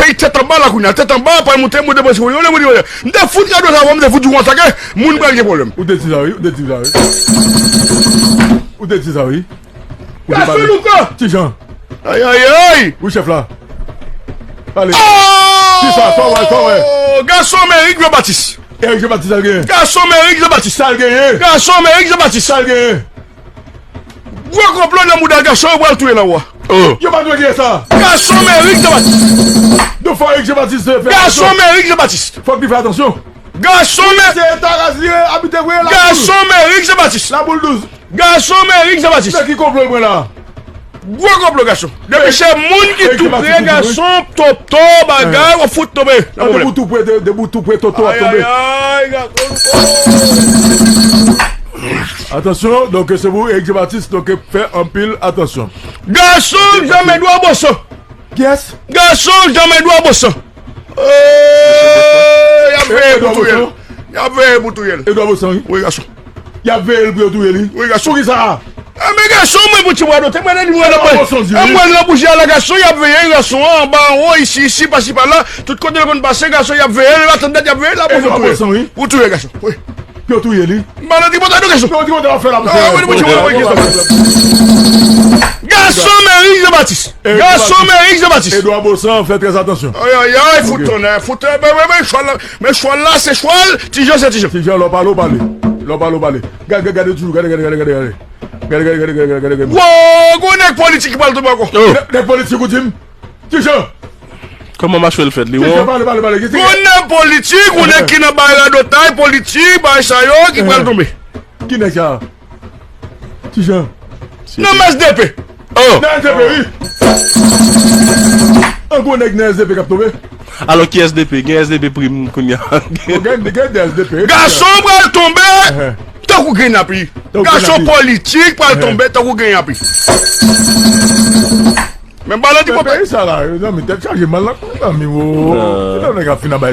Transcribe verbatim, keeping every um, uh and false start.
Ey, tèt anba la kounye a, tèt anba, pral monte, monte, monte, monte, monte, monte. M te fout gade sa, m te fout di konsa ke moun pral gen pwoblèm. Ou te di sa, wi, ou te di sa, wi. Ou te di sa, wi. Ou te pale. Gason Louko! Ti Jan. Ay, ay, ay! Wi, chèf la. Pale. Oh! Ki sa, sa w wè, sa w wè? Gason men Eric Jean Baptiste. Eric Jean Baptiste, sa l genyen? Gason men Eric Jean Baptiste. Sa l genyen? Gason men Eric Jean Baptiste. Sa l genyen? Gwo konplo nan mouda gason yo pral touye nan wa. Oh. Yo pa dwe gen sa. Gason men Eric Jean Baptiste. Donk fò Eric Jean Baptiste fè atansyon. Gason men Eric Jean Baptiste. Fòk li fè atansyon. Gason men. Se Taraz li ye, abite vre la. Gason men Eric Jean Baptiste. La boule douze. Gason men Eric Jean Baptiste. Nan ki konplo l pran la? Gwo konplo gason. Depi se moun ki tou pre gason, toto, bagay, w ap fout tonbe. Nan pwoblèm. Depi w tou pre, de- depi w tou pre, toto ap tonbe. Ay, ay, ay, gason. Atansyon, donk se pou Eric Jean Baptiste, donk fè anpil atansyon. Gason, janm dwa boson. Yes. Gason, janm dwa boson. Eh, y ap veye pou touye l. Y ap veye pou touye l. Edwa Bosan, wi. Wi, gason. Y ap veye l pou yo touye li. Wi, gason. Poukisa? Ah, men gason, mwen pou ti mwa dote, mwen nan li mwen nan mwen. Mwen nan bouji a la, gason, y ap veye gason an, anba, anwo, isi, isi, pasi, pala. Tout kote yo konn pase, gason, y ap veye l, atann dat, y ap veye l, la, pou touye. Pou touye gason. Wi. Pou yo touye li. Maladi, mwen ta nou gason. Non, di mwen ta fè la, mwen. Gason, men Eric Jean Baptiste. Gason men Eric Jean Baptiste. Edwa Bosan, fè trè atansyon. Ay, ay, ay, fout tonnè, fout tonnè, men, men, men, chwal la, men chwal la, se chwal, Ti Jan, se Ti Jan. Ti Jan, lè w pale, w pale. Lè w pale, w pale. Gade, gade, gade toujou, gade, gade, gade, gade, gade. Gade, gade, gade, gade, gade, gade. Wo, gwo nèg politik ki pral tonbe ankò. Oh. Nèg, nèg politik ou di m? Ti Jan. Kòman machwè l fèt, li won? Ti Jan, pale, pale, pale. Gwo nèg politik, gwo nèg ki nan bay radotay, politik, bay sa yo, ki pral tonbe. Ki nèg sa? Ti Jan. Nan S D P. Oh. Nan S D P, wi. An gwo nèg nan S D P k ap tonbe. Alò ki S D P? Gen S D P prim kounye a. Bon, gen, gen de S D P. Gason pral tonbe tankou grenn lapli. Tankou grenn lapli. Gason politik pral tonbe tankou grenn lapli. Men balon di papa. Peyi sa la, mezanmi, tèt chaje mal la, mezanmi, wo. Kilè nèg ap fin anba